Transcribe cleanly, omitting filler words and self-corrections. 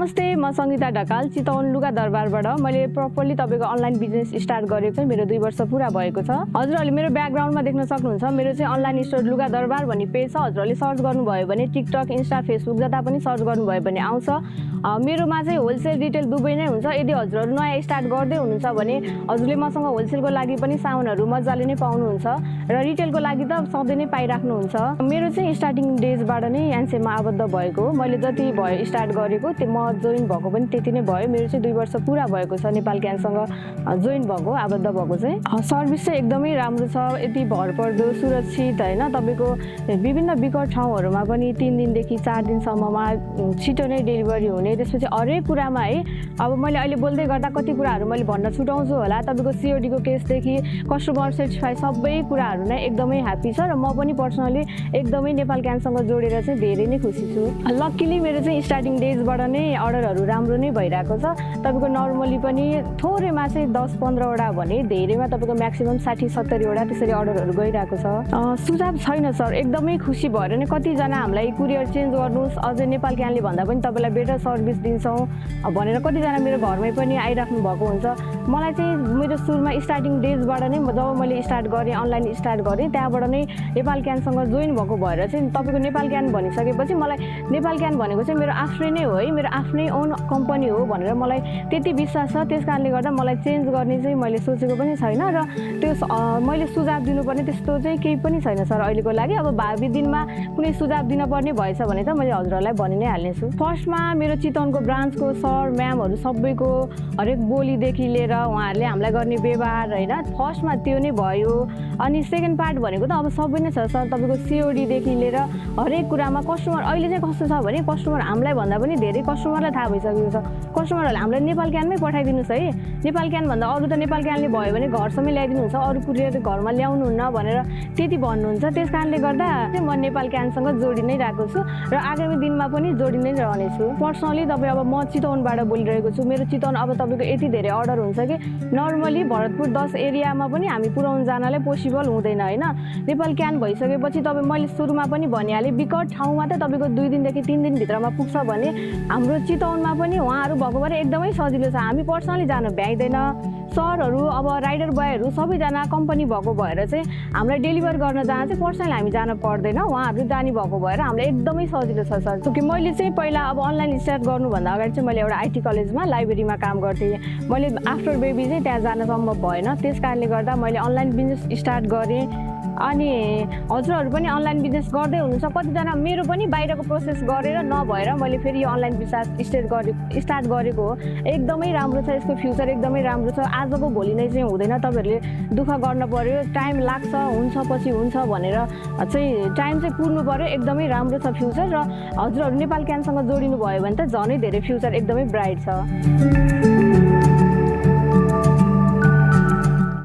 नमस्ते, म सङ्गीता ढकाल चितवन लुगा दरबारबाट मैले प्रपरली तपाईको अनलाइन बिजनेस स्टार्ट गरेको चाहिँ मेरो 2 वर्ष पुरा भएको छ। हजुरहरूले मेरो ब्याकग्राउन्डमा देख्न सक्नुहुन्छ। मेरो चाहिँ अनलाइन स्टोर लुगा दरबार भन्ने पेज छ। हजुरहरूले सर्च गर्नुभयो भने टिकटक, इन्स्टा, फेसबुक जता पनि सर्च गर्नुभयो भने आउँछ। मेरोमा चाहिँ होलसेल रिटेल दुवै नै हुन्छ। यदि हजुरहरू नयाँ स्टार्ट गर्दै हुनुहुन्छ भने हजुरले मसँग होलसेलको लागि पनि सामानहरू मजाले नै पाउनुहुन्छ र रिटेलको लागि त सधैँ नै पाइराख्नुहुन्छ। मेरो चाहिँ स्टार्टिङ डेजबाट नै एनसेमा आबद्ध भएको हो। मैले जति भयो स्टार्ट गरेको त्यो म जोइन भएको पनि त्यति नै भयो। मेरो चाहिँ 2 वर्ष पुरा भएको छ नेपाल क्यानसँग जोइन भएको, आबद्ध भएको चाहिँ। सर्भिस चाहिँ एकदमै राम्रो छ, यति भरपर्दो, सुरक्षित हैन। तपाईको विभिन्न विकट ठाउँहरुमा पनि 3 दिनदेखि 4 दिनसम्ममा छिटो नै डेलिभरी हुने। त्यसपछि हरेक कुरामा है, अब मैले अहिले बोल्दै गर्दा कति कुराहरू मैले भन्न छुटाउँछु होला। तपाईको सीओडी को केसदेखि कस्टमर सेटिस्फाई सबै कुराहरू नै एकदमै ह्यापी छ र म पनि पर्सनली एकदमै नेपाल क्यानसँग जोडेर चाहिँ धेरै नै खुसी छु। लक्कीली मेरो चाहिँ स्टार्टिङ डेजबाट नै अर्डरहरू राम्रो नै भइरहेको छ। तपाईको नर्मली पनि थोरैमा चाहिँ 10-15 वटा भने धेरैमा तपाईको म्याक्सिमम 60-70 वटा त्यसरी अर्डरहरू गइरहेको छ। सुझाव छैन सर, एकदमै खुसी भएर नै कतिजना हामीलाई कुरियर चेन्ज गर्नुस्, अझै नेपाल क्यानले भन्दा पनि तपाईलाई बेटर सर्भिस दिन्छौँ भनेर कतिजना मेरो घरमै पनि आइराख्नु भएको हुन्छ। मलाई चाहिँ मेरो सुरुमा स्टार्टिङ डेजबाट नै जब मैले स्टार्ट गरेँ, अनलाइन स्टार्ट गरेँ, त्यहाँबाट नै नेपाल क्यानसँग जोइन भएको भएर चाहिँ तपाईको नेपाल क्यान भनिसकेपछि मलाई नेपाल क्यान भनेको चाहिँ मेरो आफ्नै नै हो है, मेरो आफ्नै ओन कम्पनी हो भनेर मलाई त्यति विश्वास छ। त्यस कारणले गर्दा मलाई चेन्ज गर्ने चाहिँ मैले सोचेको पनि छैन र त्यो मैले सुझाव दिनुपर्ने त्यस्तो चाहिँ केही पनि छैन सर अहिलेको लागि। अब भावी दिनमा कुनै सुझाव दिनुपर्ने भएछ भने त मैले हजुरहरूलाई भनि नै हाल्नेछु। फर्स्टमा मेरो चितवनको ब्रान्चको सर म्यामहरू सबैको हरेक बोलीदेखि लिएर उहाँहरूले हामीलाई गर्ने व्यवहार हैन, फर्स्टमा त्यो नै भयो। अनि सेकेन्ड पार्ट भनेको त अब सबै नै छ सर। तपाईको सीओडीदेखि लिएर हरेक कुरामा कस्टमर अहिले चाहिँ कस्तो छ भने कस्टमर हामीलाई भन्दा पनि धेरै कस्टमरलाई थाहा भइसकेको छ। कस्टमरहरूले हामीलाई नेपाल क्यानमै पठाइदिनुहोस् है, नेपाल क्यान भन्दा अरू त नेपाल क्यानले भयो भने घरसम्मै ल्याइदिनुहुन्छ, अरू कुरियर घरमा ल्याउनुहुन्न भनेर त्यति भन्नुहुन्छ। त्यस कारणले गर्दा म नेपाल क्यानसँग जोडि नै रहेको छु र आगामी दिनमा पनि जोडि नै रहनेछु। पर्सनली तपाईँ अब म चितवनबाट बोलिरहेको छु। मेरो चितवन अब तपाईँको यति धेरै अर्डर हुन्छ कि नर्मली भरतपुर 10 एरियामा पनि हामी पुऱ्याउन जानलाई पोसिबल हुँदैन हैन। नेपाल क्यान भइसकेपछि तपाईँ मैले सुरुमा पनि भनिहालेँ, विकट ठाउँमा त तपाईँको 2 दिनदेखि 3 दिनभित्रमा पुग्छ भने हाम्रो चितवनमा पनि उहाँहरू भएको भएर एकदमै सजिलो छ। हामी पर्सनली जान भ्याइँदैन। सरहरू अब राइडर बोयहरू सबैजना कम्पनी भएको भएर चाहिँ हामीलाई डेलिभर गर्न जान चाहिँ पर्सनली हामी जान पर्दैन, उहाँहरू जाने भएको भएर हामीलाई एकदमै सजिलो छ सर। कि मैले चाहिँ पहिला अब अनलाइन स्टार्ट गर्नुभन्दा अगाडि चाहिँ मैले एउटा आइटी कलेजमा लाइब्रेरीमा काम गर्थेँ। मैले आफ्टर बेबी चाहिँ त्यहाँ जान सम्भव भएन। त्यस कारणले गर्दा मैले अनलाइन बिजनेस स्टार्ट गरेँ। अनि हजुरहरू पनि अनलाइन बिजनेस गर्दै हुनुहुन्छ। कतिजना मेरो पनि बाहिरको प्रोसेस गरेर नभएर मैले फेरि यो अनलाइन बिजनेस स्टार्ट गरेको हो। एकदमै राम्रो छ, यसको फ्युचर एकदमै राम्रो छ। आजको भोलि नै चाहिँ हुँदैन, तपाईँहरूले दुःख गर्न पर्यो, टाइम लाग्छ, हुन्छ पछि हुन्छ भनेर चाहिँ टाइम चाहिँ कुर्नु पर्यो। एकदमै राम्रो छ फ्युचर र हजुरहरू नेपाल क्यानसँग जोडिनु भयो भने त झनै धेरै फ्युचर एकदमै ब्राइट छ।